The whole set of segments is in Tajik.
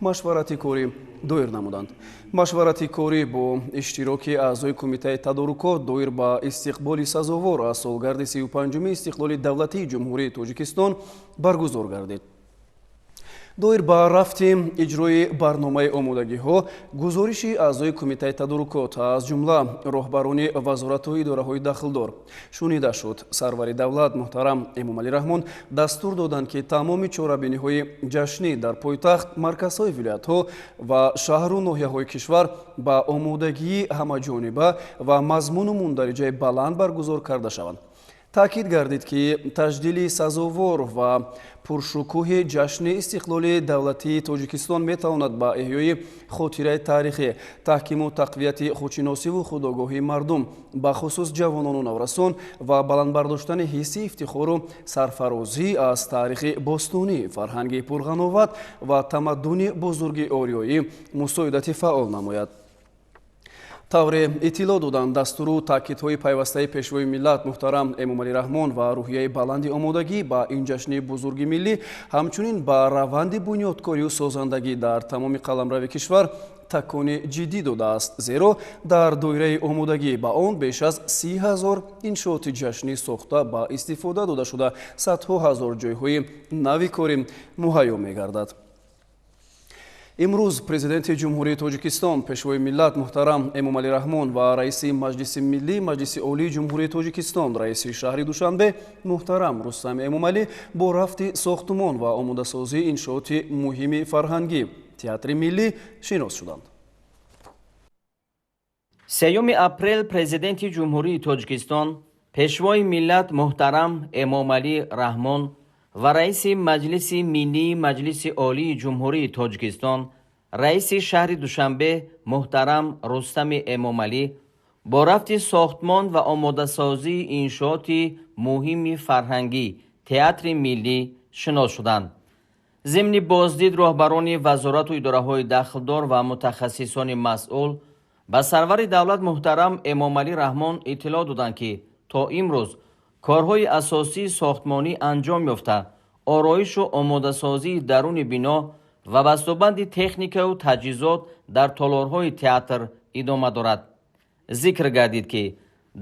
Машварати корӣ доир намуданд. Машварати корӣ бо иштироки аъзои Кумитаи тадорукот доир ба истиқболи сазовор аз солгарди 35-уми истиқлоли давлатии Ҷумҳурии Тоҷикистон баргузор гардид. Доир ба рафти иҷрои барномаи омодагиҳо гузориши аъзои Кумитаи тадорукот, аз ҷумла роҳбарони вазорату идораҳои дахлдор, шунида шуд. Сарвари давлат муҳтарам Эмомалӣ Раҳмон дастур доданд, ки тамоми чорабиниҳои ҷашнӣ дар пойтахт, марказҳои вилоятҳо ва шаҳру ноҳияҳои кишвар ба омодагии ҳамаҷониба ва мазмуну мундариҷаи баланд баргузор карда шаванд. Таъкид гардид, ки таҷдили сазовор ва пуршукӯҳи ҷашни истиқлоли давлатии Тоҷикистон метавонад ба эҳёи хотираи таърихӣ, таҳкиму тақвияти худшиносиву худогоҳии мардум, бахусус ҷавонону наврасон, ва баланд бардоштани ҳисси ифтихору сарфарозӣ аз таърихи бостонӣ, фарҳанги пурғановат ва тамаддуни бузурги ориёӣ мусоидати фаъол намояд. Тавре иттилоъ доданд, дастуру таъкидҳои пайвастаи Пешвои миллат муҳтарам Эмомалӣ Раҳмон ва рӯҳияи баланди омодагӣ ба ин ҷашни бузурги миллӣ, ҳамчунин ба раванди бунёдкорию созандагӣ дар тамоми қаламрави кишвар такони ҷиддӣ додааст, зеро дар доираи омодагӣ ба он беш аз 30 000 иншооти ҷашнӣ сохта ба истифода дода шуда, садҳо ҳазор ҷойҳои нави корӣ муҳайё мегардад. Имрӯз Президенти Ҷумҳурии Тоҷикистон, Пешвои миллат муҳтарам Эмомалӣ Раҳмон ва раиси Маҷлиси миллӣ Маҷлиси Олии Ҷумҳурии Тоҷикистон, раиси шаҳри Душанбе муҳтарам Рустам Эмомалӣ бо рафти сохтумон ва омодасозии иншооти муҳими фарҳангӣ, Театри миллӣ, шинос шуданд. 3 апрел Президенти Ҷумҳурии Тоҷикистон, Пешвои миллат муҳтарам Эмомалӣ Раҳмон ва раиси Маҷлиси миллии Маҷлиси Олии Ҷумҳурии Тоҷикистон, раиси шаҳри Душанбе муҳтарам Рустами Эмомалӣ бо рафти сохтмон ва омодасозии иншооти муҳими фарҳангӣ, Театри миллӣ, шинос шуданд. Зимни боздид роҳбарони вазорату идораҳои дахлдор ва мутахассисони масъул ба сарвари давлат муҳтарам Эмомалӣ Раҳмон иттилоъ доданд, ки то имрӯз корҳои асосии сохтмонӣ анҷом ёфта, ороишу омодасозии даруни бино ва бастубанди техникаю таҷҳизот дар толорҳои театр идома дорад. Зикр гардид, ки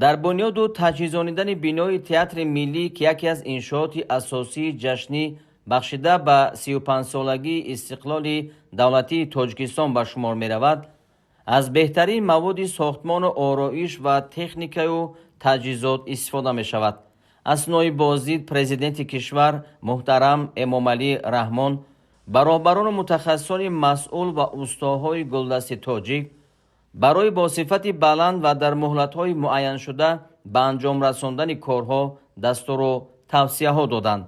дар бунёду таҷҳизонидани бинои Театри миллӣ, ки яке аз иншооти асосии ҷашнӣ бахшида ба 35-солагии истиқлоли давлатии Тоҷикистон ба шумор меравад, аз беҳтарин маводи сохтмону ороиш ва техникаю таҷҳизот истифода мешавад. Аснои боздид Президенти кишвар муҳтарам Эмомалӣ Раҳмон ба роҳбарону мутахассисони масъул ва устоҳои гулдасти тоҷик барои бо сифати баланд ва дар муҳлатҳои муайяншуда ба анҷом расондани корҳо дастуру тавсияҳо доданд.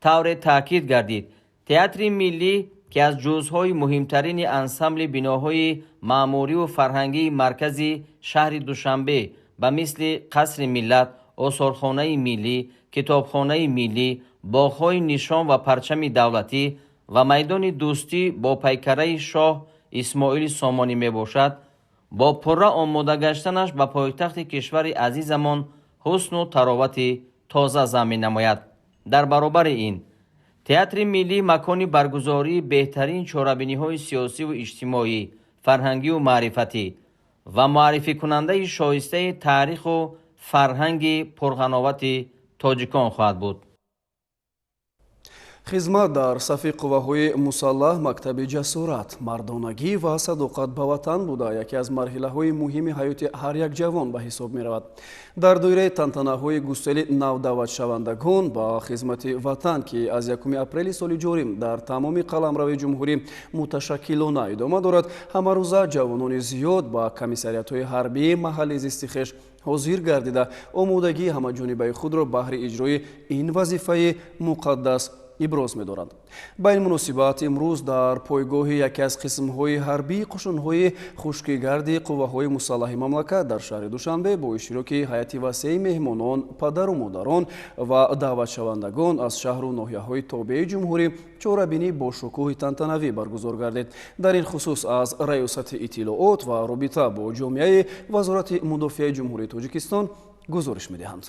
Тавре таъкид гардид, Театри миллӣ, ки аз ҷузъҳои муҳимтарини ансамбли биноҳои маъмурию фарҳангии маркази шаҳри Душанбе ба мисли Қасри миллат, Осорхонаи миллӣ, Китобхонаи миллӣ, боғҳои Нишон ва Парчами давлатӣ ва майдони Дӯстӣ бо пайкараи шоҳ Исмоили Сомонӣ мебошад, бо пурра омода гаштанаш ба пойтахти кишвари азизамон ҳусну таровати тоза замин намояд. Дар баробари ин, Театри миллӣ макони баргузории беҳтарин чорабиниҳои сиёсиву иҷтимоӣ, фарҳангию маърифатӣ ва муаррификунандаи шоистаи таъриху фарҳанги пурғановати тоҷикон хоҳад буд. Хизмат дар сафи қувваҳои мусаллаҳ мактаби ҷасорат, мардонагӣ ва садоқат ба ватан буда, яке аз марҳилаҳои муҳими ҳаёти ҳар як ҷавон ба ҳисоб меравад. Дар доираи тантанаҳои гусели навдаъватшавандагон ба хизмати ватан, ки аз 1 апрели соли ҷорӣ дар тамоми қаламрави ҷумҳурӣ муташаккилона идома дорад, ҳамарӯза ҷавонони зиёд ба комиссариятҳои ҳарбии маҳалли зисти хеш ҳозир гардида, омодагии ҳамаҷонибаи худро баҳри иҷрои ин вазифаи муқаддас иброз медоранд. Ба ин муносибат имрӯз дар пойгоҳи яке аз қисмҳои ҳарбии қушунҳои хушкигарди қувваҳои мусаллаҳи мамлакат дар шаҳри Душанбе бо иштироки ҳайати васеи меҳмонон, падару модарон ва даъватшавандагон аз шаҳру ноҳияҳои тобеи ҷумҳурӣ чорабинӣ бо шукӯҳи тантанавӣ баргузор гардид. Дар ин хусус аз Раёсати иттилоот ва робита бо ҷомеаи Вазорати мудофиаи Ҷумҳурии Тоҷикистон гузориш медиҳанд.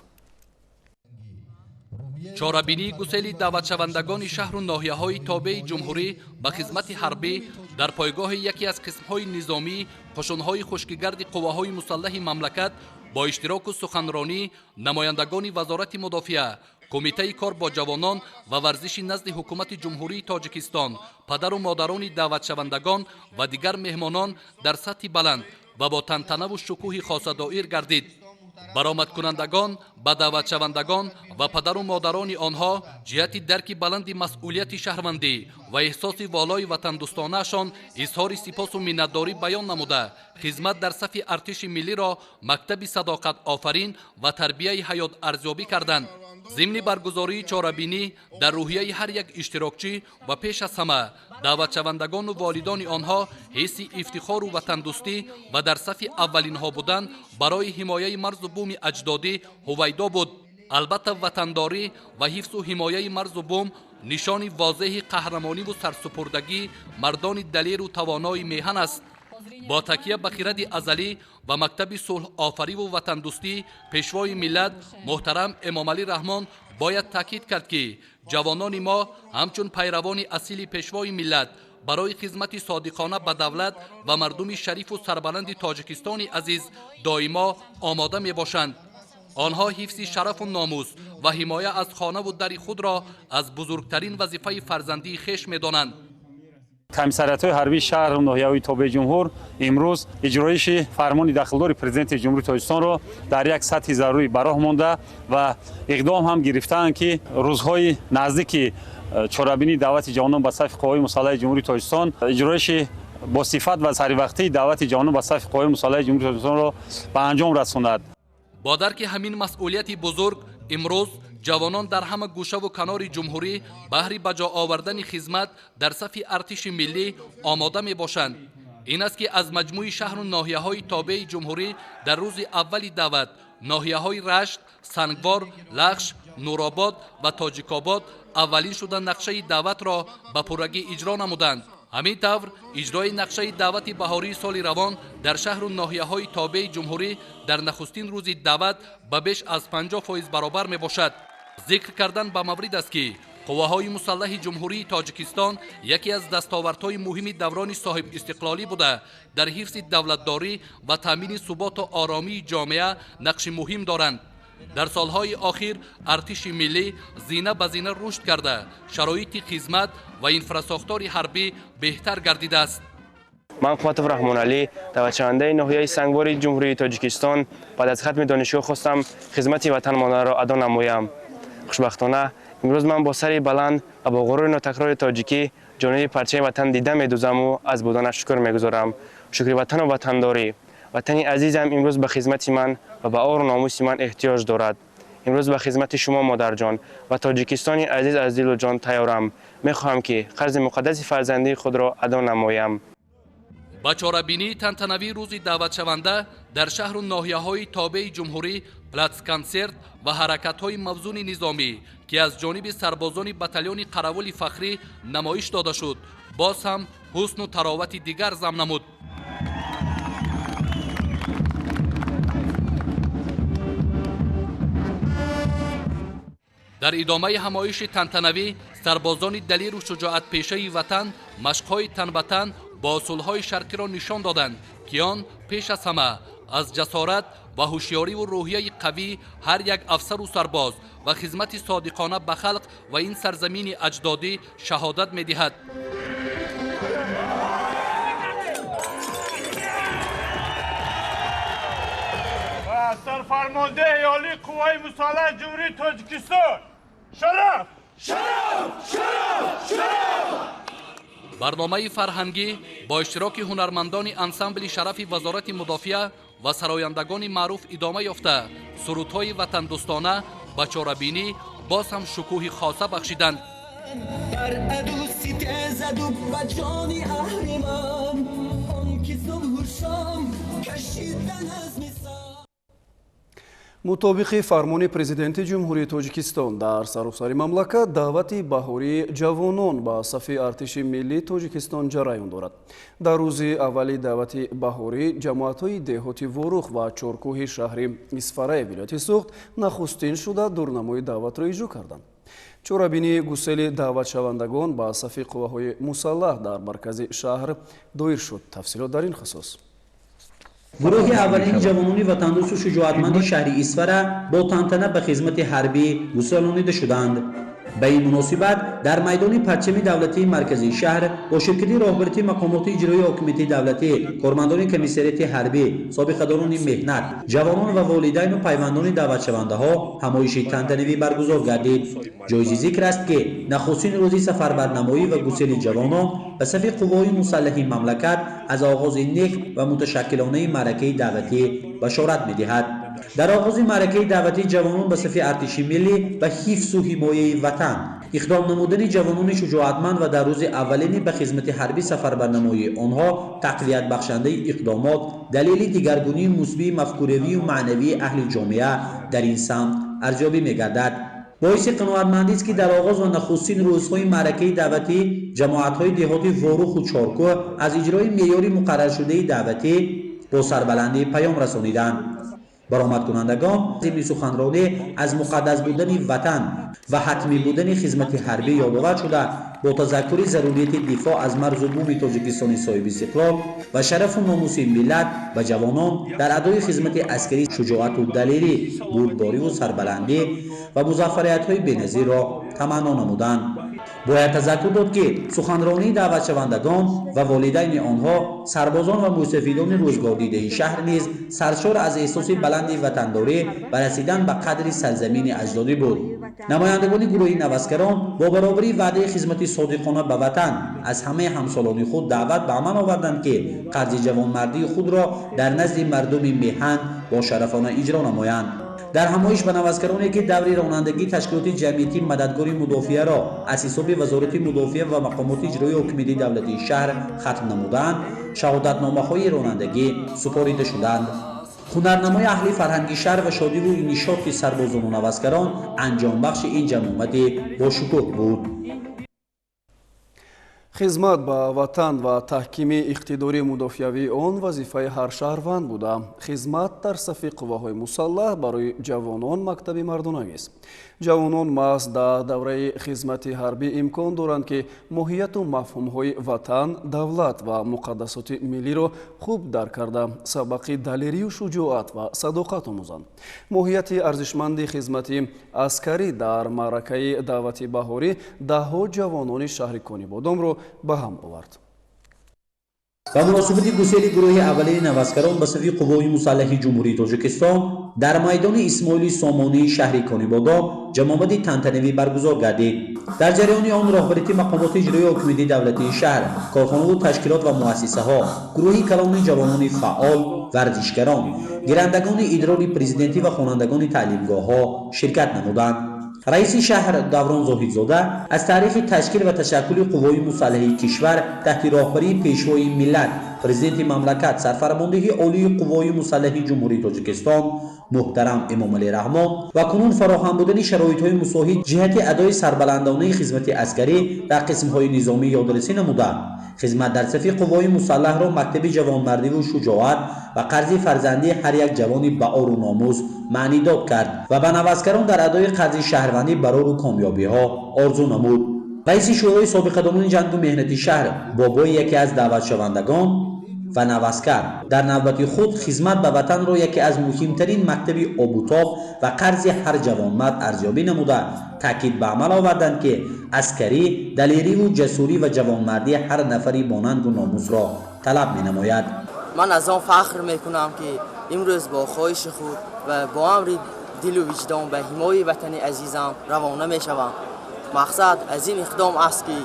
Чорабинии гусели даъватшавандагони шаҳру ноҳияҳои тобеи ҷумҳурӣ ба хизмати ҳарбӣ дар пойгоҳи яке аз қисмҳои низомӣ қушунҳои хушкигарди қувваҳои мусаллаҳи мамлакат бо иштироку суханронӣ намояндагони Вазорати мудофиа, Кумитаи кор бо ҷавонон ва варзиши назди Ҳукумати Ҷумҳурии Тоҷикистон, падару модарони даъватшавандагон ва дигар меҳмонон дар сатҳи баланд ва бо тантанаву шукӯҳи хоса доир гардид. Баромадкунандагон ба даъватшавандагон ва падару модарони онҳо ҷиҳати дарки баланди масъулияти шаҳрвандӣ ва эҳсоси волои ватандӯстонаашон изҳори сипосу миннатдорӣ баён намуда, хизмат дар сафи артиши миллиро мактаби садоқатофарин ва тарбияи ҳаёт арзёбӣ карданд. Зимни баргузории чорабинӣ дар рӯҳияи ҳар як иштирокчӣ ва пеш аз ҳама даъватшавандагону волидони онҳо ҳисси ифтихору ватандӯстӣ ва дар сафи аввалинҳо будан барои ҳимояи марзу буми аҷдодӣ ҳувайдо буд. Албатта, ватандорӣ ва ҳифзу ҳимояи марзу бум нишони возеҳи қаҳрамониву сарсупурдагии мардони далеру тавонои меҳан аст. Бо такя ба хиради азалӣ ва мактаби сулҳофариву ватандӯстӣ Пешвои миллат муҳтарам Эмомалӣ Раҳмон бояд таъкид кард, ки ҷавонони мо ҳамчун пайравони асили Пешвои миллат барои хизмати содиқона ба давлат ва мардуми шарифу сарбаланди Тоҷикистони азиз доимо омода мебошанд. Онҳо ҳифзи шарафу номус ва ҳимоя аз хонаву дари худро аз бузургтарин вазифаи фарзандии хеш медонанд. Комиссариятҳои ҳарбии шаҳру ноҳияҳои тобеи ҷумҳур имрӯз иҷроиши фармони дахлдори Президенти Ҷумҳурии Тоҷикистонро дар як сатҳи зарурӣ ба роҳ монда ва иқдом ҳам гирифтаанд, ки рӯзҳои наздики чорабинии даъвати ҷавонон ба сафи қувваҳои мусаллаҳи Ҷумҳурии Тоҷикистон иҷроиши босифат ва саривақтии даъвати ҷавонон ба сафи қувваҳои мусаллаҳи Ҷумҳурии Тоҷикистонро ба анҷом расонад. Бо дарки ҳамин масъулияти бузург имрӯз ҷавонон дар ҳама гӯшаву канори ҷумҳурӣ баҳри ба ҷо овардани хизмат дар сафи артиши миллӣ омода мебошанд. Ин аст, ки аз маҷмӯи шаҳру ноҳияҳои тобеи ҷумҳурӣ дар рӯзи аввали даъват ноҳияҳои Рашт, Сангвор, Лахш, Нуробод ва Тоҷикобод аввалин шуда нақшаи даъватро ба пуррагӣ иҷро намуданд. Ҳамин тавр, иҷрои нақшаи даъвати баҳории соли равон дар шаҳру ноҳияҳои тобеи ҷумҳурӣ дар нахустин рӯзи даъват ба беш аз 50% баробар мебошад. Зикр кардан ба маврид аст, ки қувваҳои мусаллаҳи Ҷумҳурии Тоҷикистон яке аз дастовардҳои муҳими даврони соҳибистиқлолӣ буда, дар ҳифзи давлатдорӣ ва таъмини суботу оромии ҷомеа нақши муҳим доранд. Дар солҳои охир артиши миллӣ зина ба зина рушд карда, шароити хизмат ва инфрасохтори ҳарбӣ беҳтар гардидааст. Ман Қувватов Раҳмоналӣ, даъватшавандаи ноҳияи Сангвори Ҷумҳурии Тоҷикистон, баъд аз хатми донишгоҳ хостам хизмати ватанмодарро адо намоям. Хушбахтона, имрӯз ман бо сари баланд ва бо ғурури нотакрори тоҷикӣ ҷониби парчаи ватан дида медӯзаму аз буданаш шукр мегузорам. Шукри ватану ватандорӣ. Ватани азизам имрӯз ба хизмати ман ва ба ору номуси ман эҳтиёҷ дорад. Имрӯз ба хизмати шумо, модарҷон, ва Тоҷикистони азиз аз дилу ҷон тайёрам. Мехоҳам, ки қарзи муқаддаси фарзандии худро адо намоям. Ба чорабинии тантанавии рӯзи даъватшаванда дар шаҳру ноҳияҳои тобеи ҷумҳурӣ платсконсерт ва ҳаракатҳои мавзуни низомӣ, ки аз ҷониби сарбозони батальони қаравули фахрӣ намоиш дода шуд, боз ҳам ҳусну таровати дигар зам намуд. Дар идомаи ҳамоиши тантанавӣ сарбозони далеру шуҷоатпешаи ватан машқҳои танбатан бо усулҳои шарқиро нишон доданд, ки он пеш аз ҳама аз ҷасорат ва ҳушёриву рӯҳияи қавӣ ҳар як афсару сарбоз ва хизмати содиқона ба халқ ва ин сарзамини аҷдодӣ шаҳодат медиҳад. Сарфармондеҳи олии қувваи мусаллаҳи Ҷумҳурии Тоҷикистон, шараф! Шараф! Шараф! Шараф! Барномаи фарҳангӣ бо иштироки ҳунармандони ансамбли шарафи Вазорати мудофиа ва сарояндагони маъруф идома ёфта, сурудҳои ватандӯстона ба чорабинӣ боз ҳам шукӯҳи хоса бахшиданд. Бар аду ситезаду ба ҷони аҳриман, он ки субҳу шом кашидан аз мисол. Мутобиқи фармони Президенти Ҷумҳурии Тоҷикистон дар саросари мамлакат даъвати баҳории ҷавонон ба сафи артиши миллии Тоҷикистон ҷараён дорад. Дар рӯзи аввали даъвати баҳорӣ ҷамоатҳои деҳоти Ворух ва Чоркӯҳи шаҳри Исфараи вилояти Суғд нахустин шуда дурнамои даъватро иҷро карданд. Чорабинии гусели даъватшавандагон ба сафи қувваҳои мусаллаҳ дар маркази шаҳр доир шуд. Тафсилот дар ин хусус. Гурӯҳи аввалини ҷавонони ватандӯсту шуҷоатманди шаҳри Исфара бо тантана ба хизмати ҳарбӣ гуселонида шуданд. Ба ин муносибат дар майдони парчами давлатии марказии шаҳр бо ширкати роҳбарияти мақомоти иҷроии ҳокимияти давлатӣ, кормандони комиссариати ҳарбӣ, собиқадорони меҳнат, ҷавонон ва волидайну пайвандони даъватшавандаҳо ҳамоиши тантанавӣ баргузор гардид. Ҷоизи зикр аст, ки нахустин рӯзи сафарбарнамоӣ ва гусели ҷавонон ба сафи қувваҳои мусаллаҳи мамлакат аз оғози нек ва муташаккилонаи маъракаи даъватӣ башорат медиҳад. Дар оғози маъракаи даъватии ҷавонон ба сафи артиши миллӣ ва ҳифзу ҳимояи ватан, иқдом намудани ҷавонони шуҷоатманд ва дар рӯзи аввалини ба хизмати ҳарбӣ сафарбарнамоии онҳо тақвиятбахшандаи иқдомот, далели дигаргунии мусбии мафкуравию маънавии аҳли ҷомеа дар ин самт арзёбӣ мегардад. Боиси қаноатмандист, ки дар оғоз ва нахустин рӯзҳои маъракаи даъватӣ ҷамоатҳои деҳоти Воруху Чоркӯҳ аз иҷрои меъёри муқарраршудаи даъватӣ бо сарбаландӣ паём расониданд. Баромадкунандагон зимни суханронӣ аз муқаддас будани ватан ва ҳатмӣ будани хизмати ҳарбӣ ёдовар шуда, бо тазаккури зарурияти дифоъ аз марзу буми Тоҷикистони соҳибистиқлол ва шарафу номуси миллат ба ҷавонон дар адои хизмати аскарӣ шуҷоату далерӣ, бурдбориву сарбаландӣ ва музаффариятҳои беназирро таманно намуданд. Бояд тазаккур дод, ки суханронии даъватшавандагон ва волидайни онҳо, сарбозон ва мӯйсафидони рӯзгордидаи шаҳр низ саршор аз эҳсоси баланди ватандорӣ ва расидан ба қадри сарзамини аҷдодӣ буд. Намояндагони гурӯҳи наваскарон бо баробарии ваъдаи хизмати содиқона ба ватан аз ҳамаи ҳамсолони худ даъват ба амал оварданд, ки қарзи ҷавонмардии худро дар назди мардуми меҳан бошарафона иҷро намоянд. Дар ҳамоиш ба наваскароне, ки даври ронандагии ташкилоти ҷамъиятии мададгори мудофиаро аз ҳисоби Вазорати мудофиа ва мақомоти иҷроии ҳокимияти давлатии шаҳр хатм намудаанд, шаҳодатномаҳои ронандагӣ супорида шуданд. Ҳунарнамои аҳли фарҳанги шаҳр ва шодиву нишоти сарбозону наваскарон анҷомбахши ин ҷамъомади бошукӯҳ буд. Хизмат ба ватан ва таҳкими иқтидори мудофиавии он вазифаи ҳар шаҳрванд буда, хизмат дар сафи қувваҳои мусаллаҳ барои ҷавонон мактаби мардонагист. Ҷавонон маҳз дар давраи хизмати ҳарбӣ имкон доранд, ки моҳияту мафҳумҳои ватан, давлат ва муқаддасоти миллиро хуб дарк карда, сабақи далерию шуҷоат ва садоқат омӯзанд. Моҳияти арзишманди хизмати аскарӣ дар маъракаи даъвати баҳорӣ даҳҳо ҷавонони шаҳри Конибодомро ба ҳам овард. Ба муносибати гусели гурӯҳи аввалини наваскарон ба сафи қувваҳои мусаллаҳи Ҷумҳурии Тоҷикистон дар майдони Исмоили Сомонии шаҳри Конибодом ҷамъомади тантанавӣ баргузор гардид. Дар ҷараёни он роҳбарияти мақомоти иҷроии ҳокимияти давлатии шаҳр, корхонаву ташкилот ва муассисаҳо, гурӯҳи калони ҷавонони фаъол, варзишгарон, гирандагони идрори президентӣ ва хонандагони таълимгоҳҳо ширкат намуданд. Раиси шаҳр Даврон Зоҳидзода аз таърихи ташкил ва ташаккули қувваҳои мусаллаҳи кишвар таҳти роҳбарии Пешвои миллат, Президенти мамлакат, Сарфармондеҳи Олии Қувваҳои мусаллаҳи Ҷумҳурии Тоҷикистон муҳтарам Эмомалӣ Раҳмон ва кунун фароҳам будани шароитҳои мусоид ҷиҳати адои сарбаландонаи хизмати аскарӣ дар қисмҳои низомӣ ёдрасӣ намуда, хизмат дар сафи қувваҳои мусаллаҳро мактаби ҷавонмардиву шуҷоат ва қарзи фарзандии ҳар як ҷавони баору номус маънидод кард ва ба наваскарон дар адои қарзи шаҳрвандӣ барору комёбиҳо орзу намуд. Раиси Шӯрои собиқадорони ҷангу меҳнати шаҳр, бобои яке аз даъватшавандагон ва наваскар, дар навбати худ хизмат ба ватанро яке аз муҳимтарин мактаби обутоб ва қарзи ҳар ҷавонмард арзёбӣ намуда, таъкид ба амал оварданд, ки аскарӣ далериву ҷасурӣ ва ҷавонмардии ҳар нафари бонангу номусро талаб менамояд. Ман аз он фахр мекунам, ки имрӯз бо хоҳиши худ ва бо амри дилу виҷдон ба ҳимояи ватани азизам равона мешавам. Мақсад аз ин иқдом аст, ки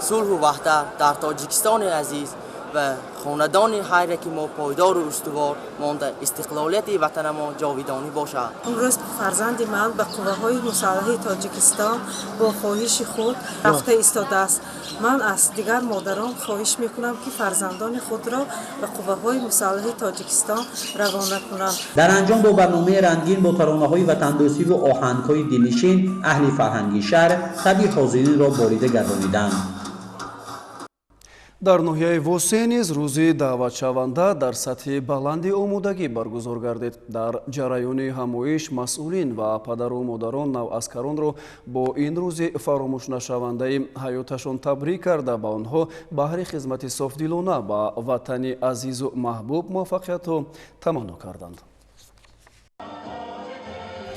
сулҳу ваҳдат дар Тоҷикистони азиз ва хонадони ҳар яки мо пойдору устувор монда, истиқлолияти ватанамон ҷовидонӣ бошад. Имрӯз фарзанди ман ба қувваҳои мусаллаҳи Тоҷикистон бо хоҳиши худ рафта истодааст. Ман аз дигар модарон хоҳиш мекунам, ки фарзандони худро ба қувваҳои мусаллаҳи Тоҷикистон равона кунанд. Дар анҷом бо барномаи рангин бо таронаҳои ватандӯстиву оҳангҳои дилнишин аҳли фарҳанги шаҳр табъи ҳозиринро борида гардониданд. Дар ноҳияи Восе низ рӯзи даъватшаванда дар сатҳи баланди омодагӣ баргузор гардид. Дар ҷараёни ҳамоиш масъулин ва падару модарон наваскаронро бо ин рӯзи фаромӯшнашавандаи ҳаёташон табрик карда, ба онҳо баҳри хизмати софдилона ба ватани азизу маҳбуб муваффақиятҳо таманно карданд.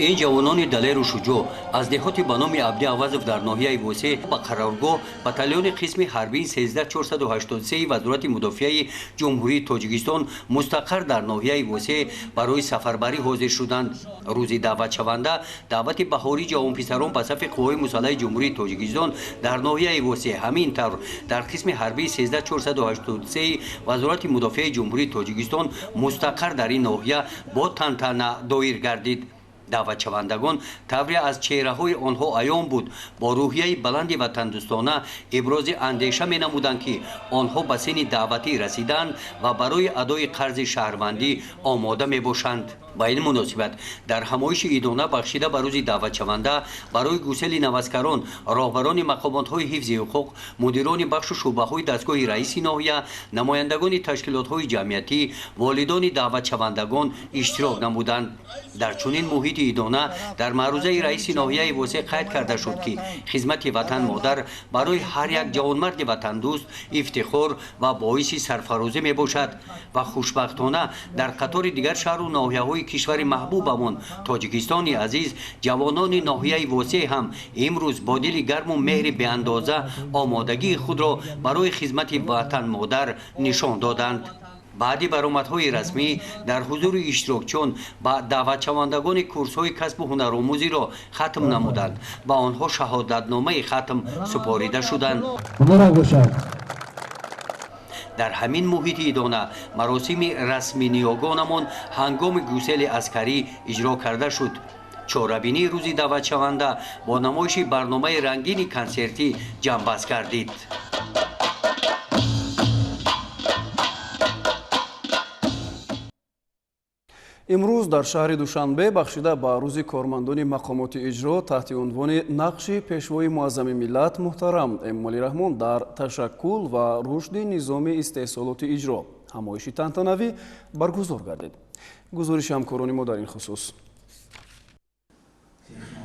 Ин ҷавонони далеру шуҷоъ аз деҳоти ба номи Абди Авазов дар ноҳияи Восе ба қароргоҳ батальони қисми ҳарбии 13483 Вазорати мудофиаи Ҷумҳурии Тоҷикистон мустақар дар ноҳияи Восе барои сафарбарӣ ҳозир шуданд. Рӯзи даъватшаванда даъвати баҳории ҷавонписарон ба сафи қувваҳои мусаллаҳи Ҷумҳурии Тоҷикистон дар ноҳияи Восе, ҳамин тавр дар қисми ҳарбии 13483 Вазорати мудофиаи Ҷумҳурии Тоҷикистон мустақар дар ин ноҳия бо тантана доир гардид. Даъватшавандагон тавре аз чеҳраҳои онҳо аён буд, бо рӯҳияи баланди ватандӯстона ибрози андеша менамуданд, ки онҳо ба синни даъватӣ расиданд ва барои адои қарзи шаҳрвандӣ омода мебошанд. Ба ин муносибат дар ҳамоиши идона бахшида ба рӯзи даъватшаванда барои гусели наваскарон роҳбарони мақомотҳои ҳифзи ҳуқуқ, мудирони бахшу шӯъбаҳои дастгоҳи раиси ноҳия, намояндагони ташкилотҳои ҷамъиятӣ, волидони даъватшавандагон иштирок намуданд. Дар чунин муҳити идона дар маърузаи раиси ноҳияи Восе қайд карда шуд, ки хизмати ватан модар барои ҳар як ҷавонмарди ватандӯст ифтихор ва боиси сарфарозӣ мебошад ва хушбахтона дар қатори дигар шаҳру ноҳияҳои кишвари маҳбубамон Тоҷикистони азиз ҷавонони ноҳияи Восе ҳам имрӯз бо дили гарму меҳри беандоза омодагии худро барои хизмати ватан модар нишон доданд. Баъди баромадҳои расмӣ дар ҳузури иштирокчиён ба даъватшавандагони курсҳои касбу ҳунаромӯзиро хатм намуданд, ба онҳо шаҳодатномаи хатм супорида шуданд. Дар ҳамин муҳити идона маросими расми ниёгонамон ҳангоми гусели аскарӣ иҷро карда шуд. Чорабинии рӯзи даъватшаванда бо намоиши барномаи рангини консертӣ ҷамъбаст гардид. Имрӯз дар шаҳри Душанбе бахшида ба рӯзи кормандони мақомоти иҷро таҳти унвони нақши пешвои муаззами миллат муҳтарам Эмомалӣ Раҳмон дар ташаккул ва рушди низоми истеҳсолоти иҷро ҳамоиши тантанавӣ баргузор гардид. Гузориши ҳамкорони мо дар ин хусус.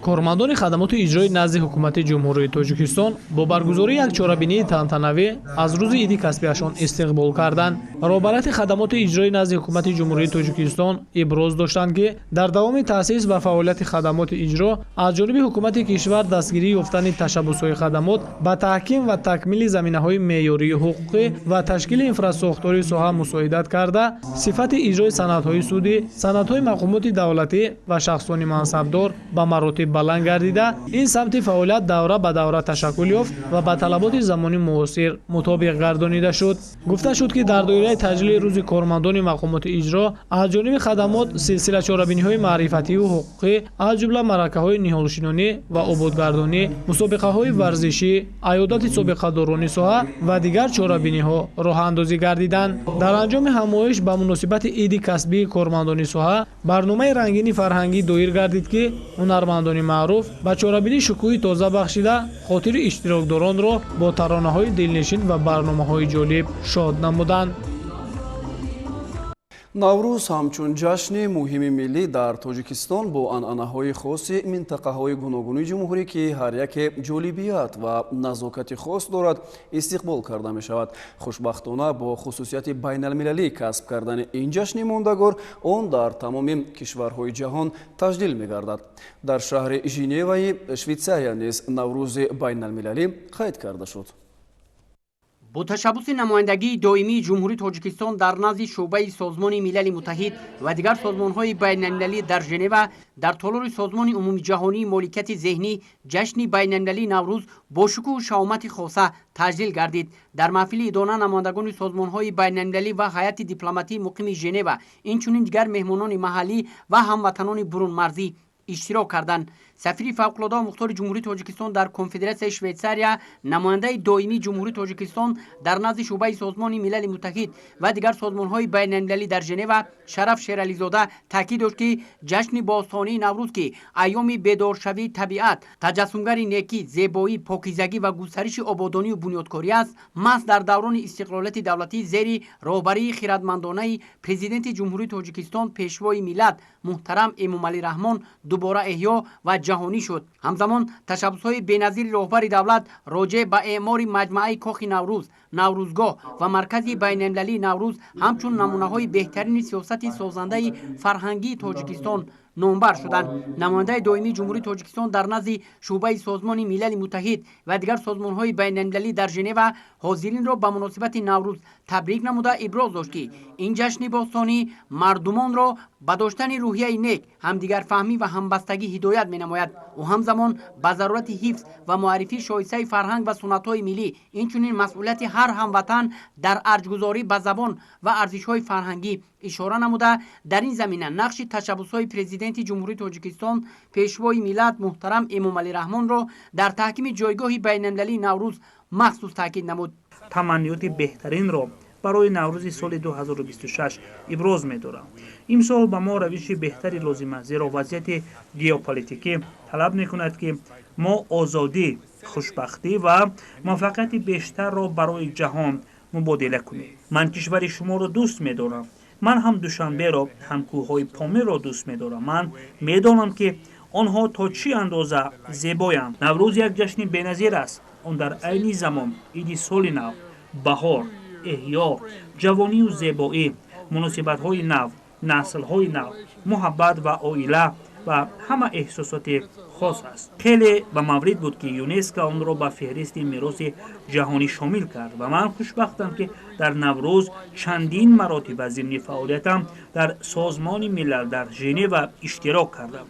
Кормандони хадамоти иҷрои назди ҳукумати Ҷумҳурии Тоҷикистон бо баргузории як чорабинии тантанавӣ аз рӯзи иди касбиашон истиқбол карданд. Роҳбарияти хадамоти иҷрои назди ҳукумати Ҷумҳурии Тоҷикистон иброз доштанд, ки дар давоми таъсис ва фаъолияти хадамоти иҷро аз ҷониби ҳукумати кишвар дастгирӣ ёфтани ташаббусҳои хадамот ба таҳким ва такмили заминаҳои меъёрии ҳуқуқӣ ва ташкили инфрасохтори соҳа мусоидат карда, сифати иҷрои санадҳои судӣ, санадҳои мақомоти давлатӣ ва шахсони мансабдор ба маротиб баланд гардида, ин самти фаъолият давра ба давра ташаккул ёфт ва ба талаботи замони муосир мутобиқ гардонида шуд. Гуфта шуд, ки дар доираи таҷлили рӯзи кормандони мақомоти иҷро аз ҷониби хадамот силсила чорабиниҳои маърифативу ҳуқуқӣ, аз ҷумла маъракаҳои ниҳолшинонӣ ва ободгардонӣ, мусобиқаҳои варзишӣ, аёдати собиқадорони соҳа ва дигар чорабиниҳо роҳандозӣ гардиданд. Дар анҷоми ҳамоиш ба муносибати иди касбии кормандони соҳа барномаи рангини фарҳангӣ доир гардид, ки ҳунармандони маъруф ба чорабинӣ шукӯҳи тоза бахшида, хотири иштирокдоронро бо таронаҳои дилнишин ва барномаҳои ҷолиб шод намуданд. Наврӯз ҳамчун ҷашни муҳими миллӣ дар Тоҷикистон бо анъанаҳои хоси минтақаҳои гуногуни ҷумҳурӣ, ки ҳар яке ҷолибият ва назокати хос дорад, истиқбол карда мешавад. Хушбахтона бо хусусияти байналмилалӣ касб кардани ин ҷашни мондагор он дар тамоми кишварҳои ҷаҳон таҷлил мегардад. Дар шаҳри Женеваи Швейтсария низ Наврӯзи байналмилалӣ қайд карда шуд. Бо ташаббуси намояндагии доимии Ҷумҳурии Тоҷикистон дар назди шӯъбаи Созмони Милали Муттаҳид ва дигар созмонҳои байналмилалӣ дар Женева дар толори Созмони Умумиҷаҳонии моликияти зеҳнӣ ҷашни байналмилалии Наврӯз бо шукӯҳу шаҳомати хоса таҷлил гардид. Дар маҳфили идона намояндагони созмонҳои байналмилалӣ ва ҳайати дипломатии муқими Женева, инчунин дигар меҳмонони маҳаллӣ ва ҳамватанони бурунмарзӣ иштирок карданд. Сафири фавқулода ва мухтори Ҷумҳурии Тоҷикистон дар Конфедератсияи Швейтсария, намояндаи доимии Ҷумҳурии Тоҷикистон дар назди шӯъбаи Созмони Милали Муттаҳид ва дигар созмонҳои байналмилалӣ дар Женева Шараф Шерализода таъкид дошт, ки ҷашни бостонии Наврӯз, ки айёми бедоршавии табиат, таҷассумгари некӣ, зебоӣ, покизагӣ ва густариши ободонию бунёдкорӣ аст, маҳз дар даврони истиқлолияти давлатӣ зери роҳбарии хиратмандонаи Президенти Ҷумҳурии Тоҷикистон, Пешвои миллат муҳтарам Эмомалӣ Раҳмон дубора эҳё ва ҷаҳонӣ шуд. Ҳамзамон ташаббусҳои беназири роҳбари давлат роҷеъ ба эъмори маҷмӯаи Кохи Наврӯз, Наврӯзгоҳ ва Маркази байналмилалии Наврӯз ҳамчун намунаҳои беҳтарини сиёсати созандаи фарҳангии Тоҷикистон номбар шуданд. Намояндаи доимии Ҷумҳурии Тоҷикистон дар назди шӯъбаи Созмони Милали Муттаҳид ва дигар созмонҳои байналмилалӣ дар Женева ҳозиринро ба муносибати Наврӯз табрик намуда иброз дошт, ки ин ҷашни бостонӣ мардумонро ба доштани рӯҳияи нек, ҳамдигарфаҳмӣ ва ҳамбастагӣ ҳидоят менамояд. Ӯ ҳамзамон ба зарурати ҳифз ва муаррифии шоистаи фарҳанг ва суннатҳои миллӣ, инчунин масъулияти ҳар ҳамватан дар арҷгузорӣ ба забон ва арзишҳои фарҳангӣ ишора намуда, дар ин замина нақши ташаббусҳои Президенти Ҷумҳурии Тоҷикистон, Пешвои миллат муҳтарам Эмомалӣ Раҳмонро дар таҳкими ҷойгоҳи байналмилалии Наврӯз махсус таъкид намуд. Таманниёти беҳтаринро барои Наврӯзи соли 2026 иброз медорам. Имсол ба мо равиши беҳтаре лозим аст, зеро вазъияти геополитикӣ талаб мекунад, ки мо озодӣ, хушбахтӣ ва муваффақияти бештарро барои ҷаҳон мубодила кунем. Ман кишвари шуморо дӯст медорам. Ман ҳам Душанберо, ҳам кӯҳҳои Помирро дӯст медорам. Ман медонам, ки онҳо то чӣ андоза зебоянд. Наврӯз як ҷашни беназир аст. Он дар айни замон иди соли нав, баҳор, эҳё, ҷавонию зебоӣ, муносибатҳои нав, наслҳои нав, муҳаббат ва оила ва ҳама эҳсосоти хос аст. Хеле ба маврид буд, ки ЮНЕСКО онро ба феҳристи мероси ҷаҳонӣ шомил кард ва ман хушбахтам, ки дар Наврӯз чандин маротиба зимни фаъолиятам дар Созмони Милал дар Женева иштирок кардам.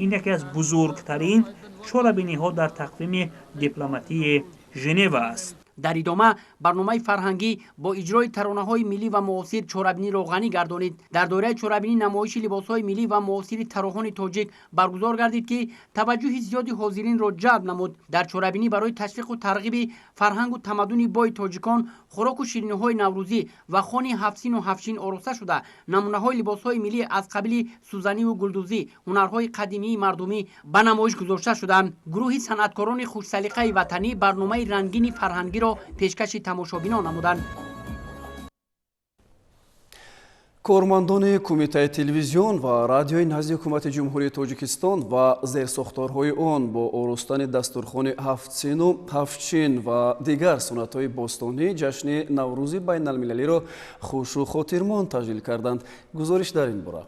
Ин яке аз бузургтарин чорабиниҳо дар тақвими дипломатии Женева аст. Дар идома барномаи фарҳангӣ бо иҷрои таронаҳои миллӣ ва муосир чорабиниро ғанӣ гардонид. Дар доираи чорабинӣ намоиши либосҳои миллӣ ва муосири тарроҳони тоҷик баргузор гардид, ки таваҷҷӯҳи зиёди ҳозиринро ҷалб намуд. Дар чорабинӣ барои ташвиқу тарғиби фарҳангу тамаддуни бои тоҷикон хӯроку шириниҳои наврӯзӣ ва хони ҳафтсину ҳафтшин ороста шуда, намунаҳои либосҳои миллӣ аз қабили сӯзаниву гулдӯзӣ, ҳунарҳои қадимии мардумӣ ба намоиш гузошта шуданд. Гурӯҳи санъаткорони хушсалиқаи ватанӣ барномаи рангини фарҳангиро пешкаши тамошобинон намуданд. Кормандони Кумитаи телевизион ва радиои назди Ҳукумати Ҷумҳурии Тоҷикистон ва зерсохторҳои он бо оростани дастурхони ҳафтсину ҳафтчин ва дигар суннатҳои бостонӣ ҷашни Наврӯзи байналмилалиро хушу хотирмон таҷлил карданд. Гузориш дар ин бора.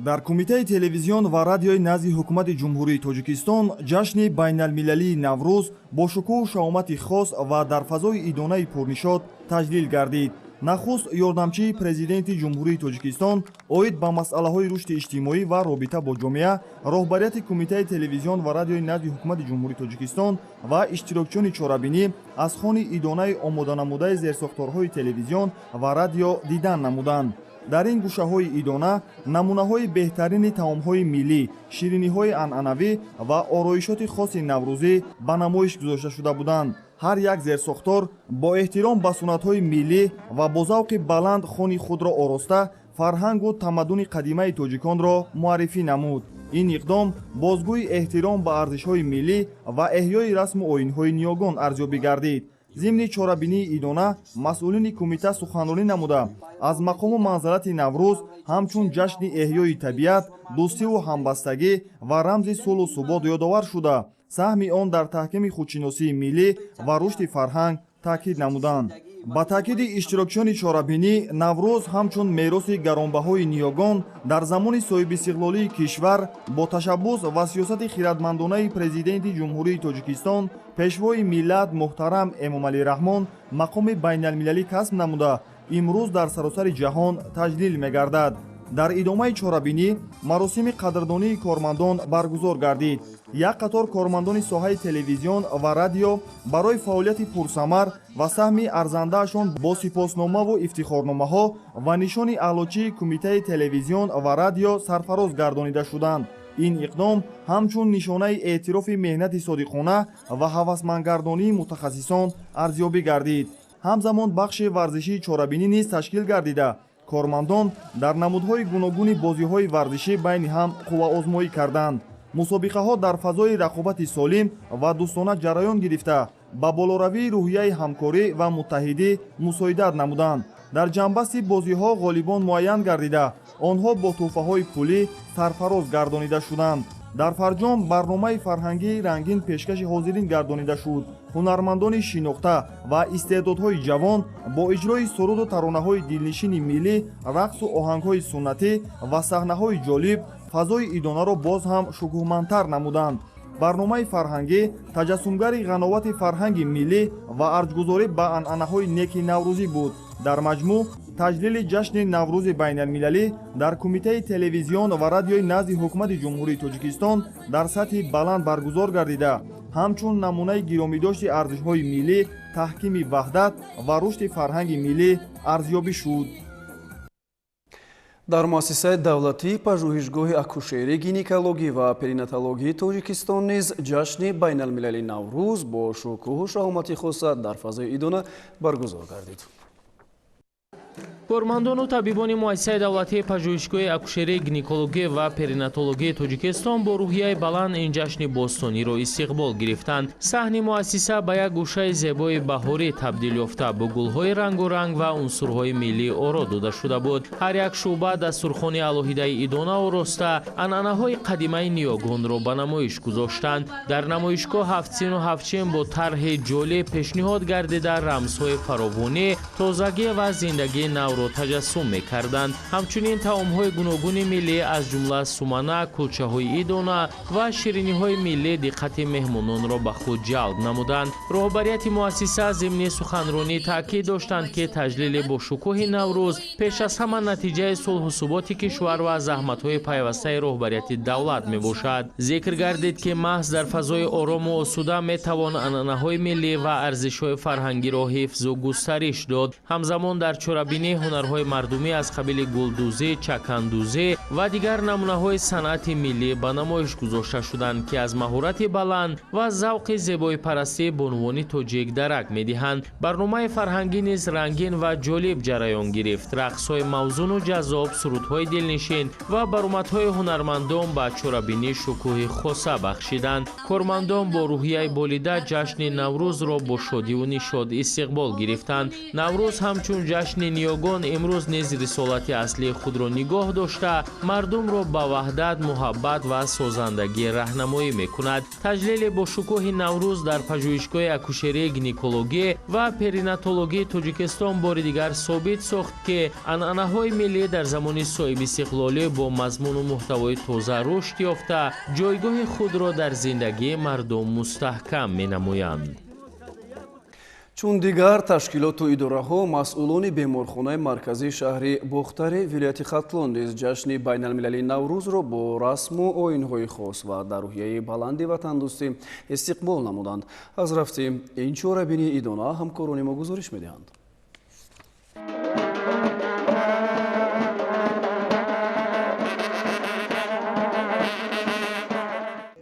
Дар Кумитаи телевизион ва радиои назди Ҳукумати Ҷумҳурии Тоҷикистон ҷашни байналмилалии Наврӯз бо шукӯҳу шаҳомати хос ва дар фазои идонаи пурнишод таҷлил гардид. Нахуст ёрдамчии Президенти Ҷумҳурии Тоҷикистон оид ба масъалаҳои рушди иҷтимоӣ ва робита бо ҷомеа, роҳбарияти Кумитаи телевизион ва радиои назди Ҳукумати Ҷумҳурии Тоҷикистон ва иштирокчиёни чорабинӣ аз хони идонаи омоданамудаи зерсохторҳои телевизион ва радио дидан намуданд. Дар ин гӯшаҳои идона намунаҳои беҳтарини таомҳои миллӣ, шириниҳои анъанавӣ ва ороишоти хоси наврӯзӣ ба намоиш гузошта шуда буданд. Ҳар як зерсохтор бо эҳтиром ба суннатҳои миллӣ ва бо завқи баланд хони худро ороста, фарҳангу тамаддуни қадимаи тоҷиконро муаррифӣ намуд. Ин иқдом бозгӯи эҳтиром ба арзишҳои миллӣ ва эҳёи расму оинҳои ниёгон арзёбӣ гардид. Зимни чорабинии идона масъулини кумита суханронӣ намуда, аз мақому манзалати Наврӯз ҳамчун ҷашни эҳёи табиат, дӯстиву ҳамбастагӣ ва рамзи сулҳу субот ёдовар шуда, саҳми он дар таҳкими худшиносии миллӣ ва рушди фарҳанг таъкид намуданд. Ба таъкиди иштирокчиёни чорабинӣ, Наврӯз ҳамчун мероси гаронбаҳои ниёгон дар замони соҳибистиқлолии кишвар бо ташаббус ва сиёсати хиратмандонаи Президенти Ҷумҳурии Тоҷикистон, Пешвои миллат муҳтарам Эмомалӣ Раҳмон мақоми байналмилалӣ касб намуда, имрӯз дар саросари ҷаҳон таҷлил мегардад. Дар идомаи чорабинӣ маросими қадрдонии кормандон баргузор гардид. Як қатор кормандони соҳаи телевизион ва радио барои фаъолияти пурсамар ва саҳми арзандаашон бо сипосномаву ифтихорномаҳо ва нишони аълочии Кумитаи телевизион ва радио сарфароз гардонида шуданд. Ин иқдом ҳамчун нишонаи эътирофи меҳнати содиқона ва ҳавасмандгардонии мутахассисон арзёбӣ гардид. Ҳамзамон бахши варзишии чорабинӣ низ ташкил гардида, кормандон дар намудҳои гуногуни бозиҳои варзишӣ байни ҳам қувваозмоӣ карданд. Мусобиқаҳо дар фазои рақобати солим ва дӯстона ҷараён гирифта, ба болоравии рӯҳияи ҳамкорӣ ва муттаҳидӣ мусоидат намуданд. Дар ҷанбасти бозиҳо ғолибон муайян гардида, онҳо бо тӯҳфаҳои пулӣ сарфароз гардонида шуданд. Дар фарҷом барномаи фарҳангии рангин пешкаши ҳозирин гардонида шуд. Ҳунармандони шинохта ва истеъдодҳои ҷавон бо иҷрои суруду таронаҳои дилнишини миллӣ, рақсу оҳангҳои суннатӣ ва саҳнаҳои ҷолиб фазои идонаро боз ҳам шукӯҳмандтар намуданд. Барномаи фарҳангӣ таҷассумгари ғановати фарҳанги миллӣ ва арҷгузорӣ ба анъанаҳои неки наврӯзӣ буд. Дар маҷмӯъ таҷлили ҷашни Наврӯзи байналмилалӣ дар Кумитаи телевизион ва радиои назди Ҳукумати Ҷумҳурии Тоҷикистон дар сатҳи баланд баргузор гардида, ҳамчун намунаи гиромидошти арзишҳои миллӣ, таҳкими ваҳдат ва рушди фарҳанги миллӣ арзёбӣ шуд. Дар муассисаи давлатии пажӯҳишгоҳи акушерӣ, гинекологӣ ва перинатологии Тоҷикистон низ ҷашни байналмилалии Наврӯз бо шукӯҳу шаҳомати хоса дар фазои идона баргузор гардид. Кормандону табибони муассисаи давлатии пажӯҳишгоҳи акушерӣ, гинекологӣ ва перинатологии Тоҷикистон бо рӯҳияи баланд ин ҷашни бостониро истиқбол гирифтанд. Саҳни муассиса ба як гӯшаи зебои баҳорӣ табдил ёфта, бо гулҳои рангоранг ва унсурҳои миллӣ оро дода шуда буд. Ҳар як шӯъба дастурхони алоҳидаи идона ороста, анъанаҳои қадимаи ниёгонро ба намоиш гузоштанд. Дар намоишгоҳ ҳафтсину ҳафтчин бо тарҳи ҷолиб пешниҳод гардида, рамзҳои фаровонӣ, тозагӣ ва зиндагии навро таҷассум мекарданд. Ҳамчунин таомҳои гуногуни миллӣ аз ҷумла сумана, кулчаҳои идона ва шириниҳои миллӣ диққати меҳмононро ба худ ҷалб намуданд. Роҳбарияти муассиса зимни суханронӣ таъкид доштанд, ки таҷлили бошукӯҳи Наврӯз пеш аз ҳама натиҷаи сулҳу суботи кишвар ва заҳматҳои пайвастаи роҳбарияти давлат мебошад. Зикр гардид, ки маҳз дар фазои орому осуда метавон анъанаҳои миллӣ ва арзишҳои фарҳангиро ҳифзу густариш дод. Ҳамзамон дар чорабинӣ ҳунарҳои мардумӣ аз қабили гулдӯзӣ, чакандӯзӣ ва дигар намунаҳои санъати миллӣ ба намоиш гузошта шуданд, ки аз маҳорати баланд ва завқи зебоипарастии бонувони тоҷик дарак медиҳанд. Барномаи фарҳангӣ низ рангин ва ҷолиб ҷараён гирифт. Рақсҳои мавзуну ҷаззоб, сурудҳои дилнишин ва баромадҳои ҳунармандон ба чорабинӣ шукӯҳи хоса бахшиданд. Кормандон бо рӯҳияи болида ҷашни Наврӯзро бо шодиву нишод истиқбол гирифтанд. Наврӯз ҳамчун ҷашни ниёгон имрӯз низ рисолати аслии худро нигоҳ дошта, мардумро ба ваҳдат, муҳаббат ва созандагӣ раҳнамоӣ мекунад. Таҷлили бошукӯҳи Наврӯз дар пажӯҳишгоҳи акушерии, гинекологӣ ва перинатологии Тоҷикистон бори дигар собит сохт, ки анъанаҳои миллӣ дар замони соҳибистиқлолӣ бо мазмуну муҳтавои тоза рушд ёфта, ҷойгоҳи худро дар зиндагии мардум мустаҳкам менамоянд. Чун дигар ташкилоту идораҳо, масъулони беморхонаи марказии шаҳри Бохтари вилояти Хатлон низ ҷашни байналмилалии Наврӯзро бо расму оинҳои хос ва дар рӯҳияи баланди ватандӯстӣ истиқбол намуданд. Аз рафти ин чорабинии идона ҳамкорони мо гузориш медиҳанд.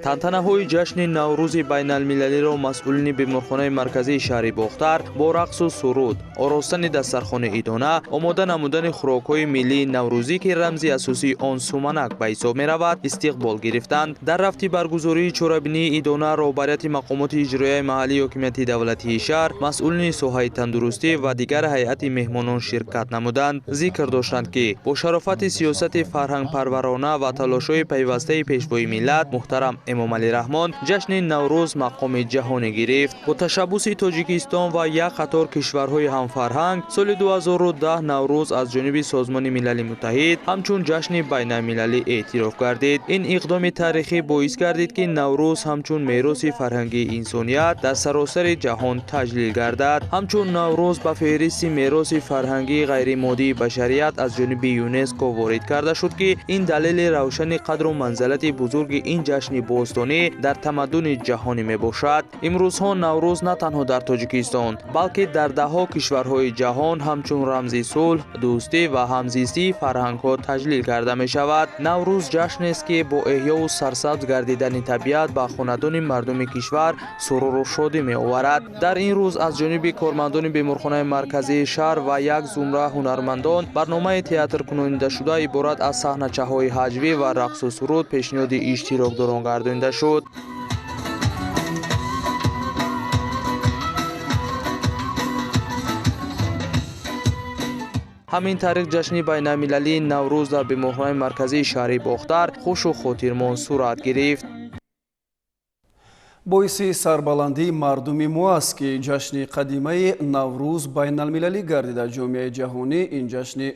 Тантанаҳои ҷашни Наврӯзи байналмилалиро масъулини беморхонаи марказии шаҳри Бохтар бо рақсу суруд, оростани дастархони идона, омода намудани хӯрокҳои миллии наврӯзӣ, ки рамзи асосии он суманак ба ҳисоб меравад, истиқбол гирифтанд. Дар рафти баргузории чорабинии идона роҳбарияти мақомоти иҷроияи маҳаллии ҳокимияти давлатии шаҳр, масъулини соҳаи тандурустӣ ва дигар ҳайати меҳмонон ширкат намуданд. Зикр доштанд, ки бо шарофати сиёсати фарҳангпарварона ва талошҳои пайвастаи пешвои миллат муҳтарам Эмомалӣ Раҳмон ҷашни Наврӯз мақоми ҷаҳонӣ гирифт. Бо ташаббуси Тоҷикистон ва як қатор кишварҳои ҳамфарҳанг соли 2010 Наврӯз аз ҷониби Созмони Милали Муттаҳид ҳамчун ҷашни байналмилалӣ эътироф гардид. Ин иқдоми таърихӣ боис гардид, ки Наврӯз ҳамчун мероси фарҳангии инсоният дар саросари ҷаҳон таҷлил гардад. Ҳамчун Наврӯз ба феҳристи мероси фарҳангии ғайримоддии башарият аз ҷониби ЮНЕСКО ворид карда шуд, ки ин далели равшани қадру манзалати бузурги ин ҷашни бостонӣ дар тамаддуни ҷаҳонӣ мебошад. Имрӯзҳо Наврӯз на танҳо дар Тоҷикистон, балки дар даҳҳо кишварҳои ҷаҳон ҳамчун рамзи сулҳ, дӯстӣ ва ҳамзистии фарҳангҳо таҷлил карда мешавад. Наврӯз ҷашнест, ки бо эҳёву сарсабз гардидани табиат ба хонадони мардуми кишвар суруру шодӣ меоварад. Дар ин рӯз аз ҷониби кормандони беморхонаи марказии шаҳр ва як зумра ҳунармандон барномаи театркунонидашуда иборат аз саҳначаҳои ҳаҷвӣ ва рақсу суруд пешниҳоди иштирокдорон гардонида шуд. Ҳамин тариқ ҷашни байналмилалии Наврӯз дар беморхонаи марказии шаҳри Бохтар хушу хотирмон сурат гирифт. Боиси сарбаландии мардуми мо аст, ки ҷашни қадимаи Наврӯз байналмилалӣ гардида. Ҷомеаи ҷаҳонӣ ин ҷашни